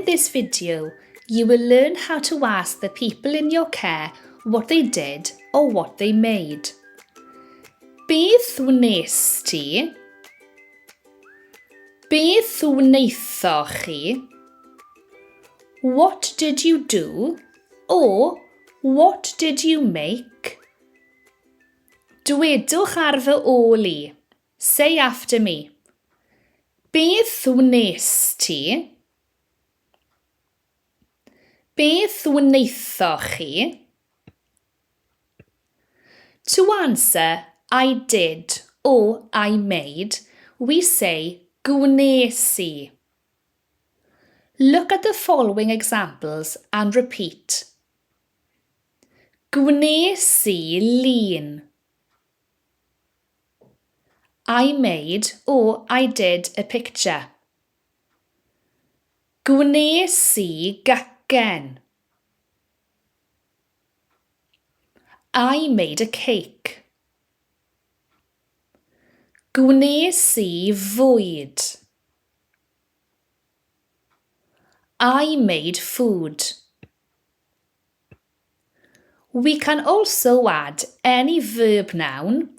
this video, you will learn how to ask the people in your care what they did or what they made. Beth wnes ti? Beth wnaethoch chi? What did you do? Or what did you make? Dwedwch ar fy ôl i. Say after me. Beth wnes ti? Beth wnaethoch chi? To answer I did or I made, we say gwnes i. Look at the following examples and repeat. Gwnes i lun. I made or I did a picture. Gwnes i gacen. I made a cake. Gwnes i fwyd. I made food. We can also add any verb noun,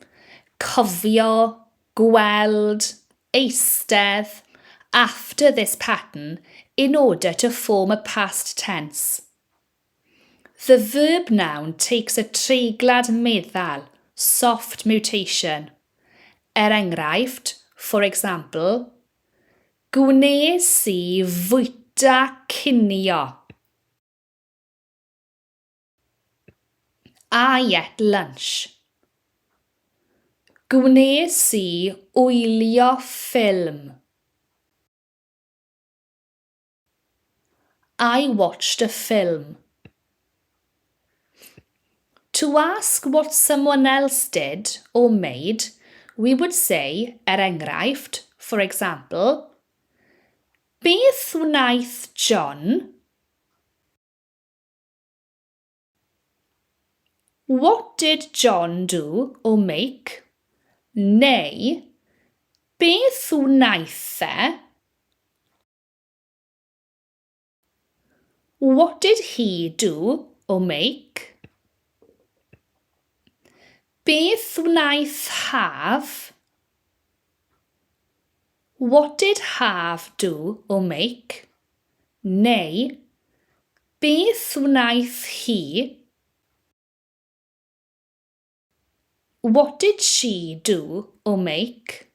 cofio, gweld, eistedd, after this pattern in order to form a past tense. The verb noun takes a treiglad meddal, soft mutation. Er enghraifft, for example, Gwnes i fwyta cinio. I ate lunch. Gwnes i wylio ffilm. I watched a film. To ask what someone else did or made, we would say, er enghraifft, for example, Beth wnaeth John? What did John do or make? Neu, Beth wnaeth e? What did he do or make? Beth wnaeth Haf? What did Haf do or make? Neu, beth wnaeth hi? What did she do or make?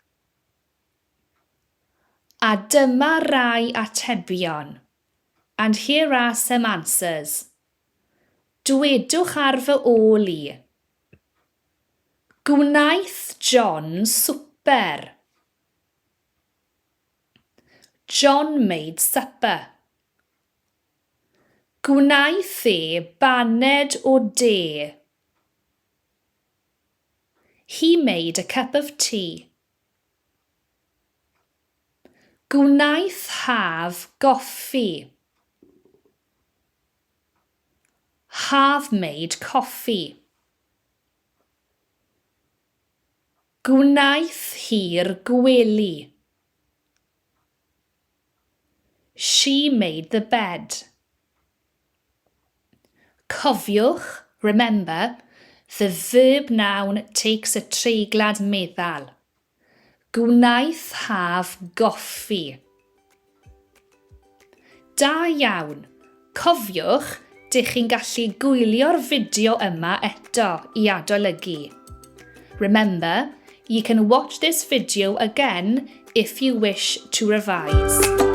A dyma rai atebion. And here are some answers. Dwedwch ar fy ôl i. Gwnaeth John swper. John made supper. Gwnaeth e baned o de. He made a cup of tea. Gwnaeth Haf goffi. Haf made coffee. Gwnaeth hi'r gwely. She made the bed. Cofiwch, remember, the verb noun takes a treiglad meddal. Gwnaeth Haf goffi. Da iawn! Cofiwch, dych chi'n gallu gwylio'r fideo yma eto i adolygu. Remember, you can watch this video again if you wish to revise.